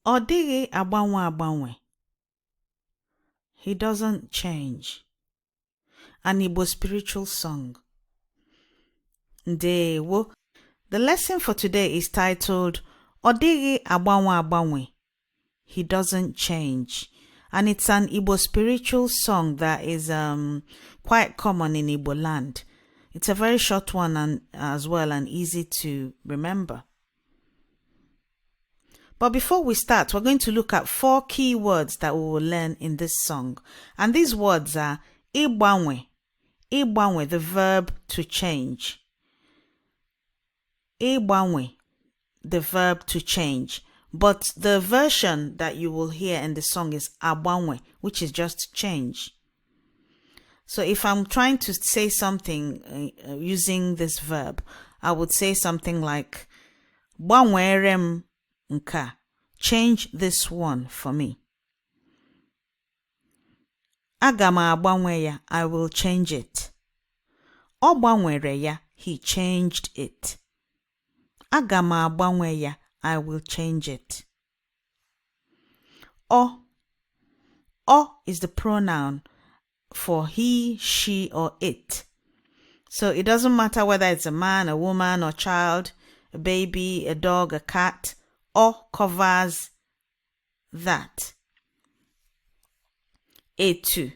Ọ dịghị agbanwe agbanwe. He doesn't change. An Igbo spiritual song. Ndewo. The lesson for today is titled Ọ dịghị agbanwe agbanwe. He doesn't change. And it's an Igbo spiritual song that is quite common in Igbo land. It's a very short one and as well and easy to remember. But before we start, we're going to look at four key words that we will learn in this song. And these words are ịgbanwe, ịgbanwe, the verb to change. Ịgbanwe, the verb to change. But the version that you will hear in the song is agbanwe, which is just change. So if I'm trying to say something using this verb, I would say something like gbanwere m nke a, change this one for me. Aga m agbanwe ya, I will change it. Ọ gbanwere ya, he changed it. Aga m agbanwe ya, I will change it. Ọ. Ọ is the pronoun for he, she, or it. So it doesn't matter whether it's a man, a woman, or child, a baby, a dog, a cat. Ọ covers that. Etu.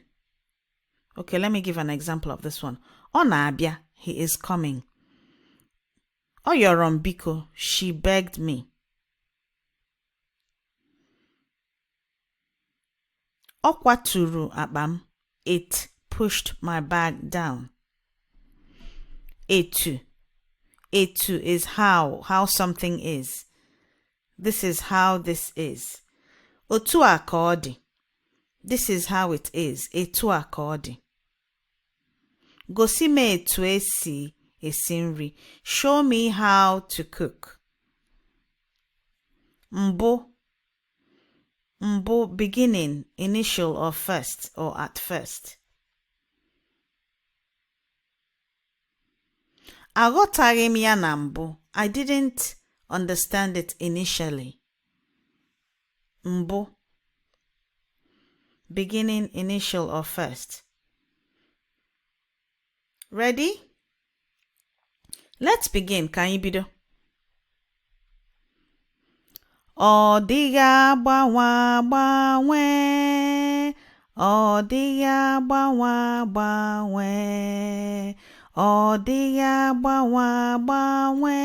Okay, let me give an example of this one. Ọ na-abịa, he is coming. Ọ yọrọ m biko, she begged me. Ọ kwaturu akpa m, it pushed my bag down. Etu. Etu is how something is. This is how this is. Otu a ka ọ dị. This is how it is. Etu a ka ọ dị. Gosi m etu esi esi nri. Show me how to cook. Mbụ. Mbụ, beginning, initial or first or at first. Aghọtaghị m ya na mbụ. I didn't understand it initially. Mbụ. Beginning, initial or first. Ready? Let's begin. Ka anyị bido. Ọ dịghị agbanwe agbanwe. Ọ dịghị agbanwe agbanwe. Ọ dịghị agbanwe agbanwe.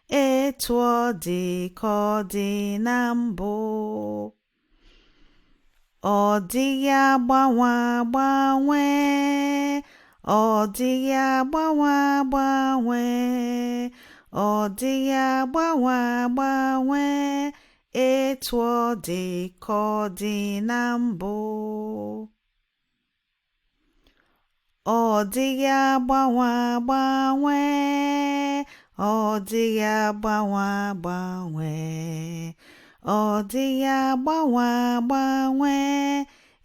Etu ọ dị ka ọ dị na mbụ. Ọ dịghị agbanwe agbanwe. Ọ dịghị agbanwe agbanwe. Ọ dịghị agbanwe agbanwe. Etu ọ dị ka ọ dị na mbụ. Ọ dịghị agbanwe agbanwe. Ọ dịghị agbanwe agbanwe. Ọ dịghị agbanwe agbanwe.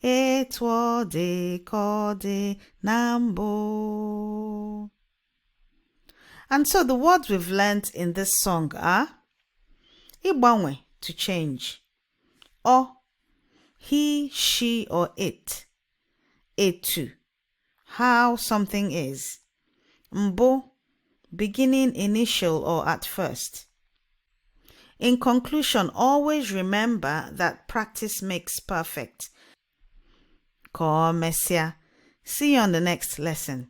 Etu ọ dị ka ọ dị na mbụ. And so the words we've learnt in this song are ịgbanwe, to change, ọ, he, she, or it, etu, how something is, mbụ, beginning, initial, or at first. In conclusion, always remember that practice makes perfect. Ka o mesịa. See you on the next lesson.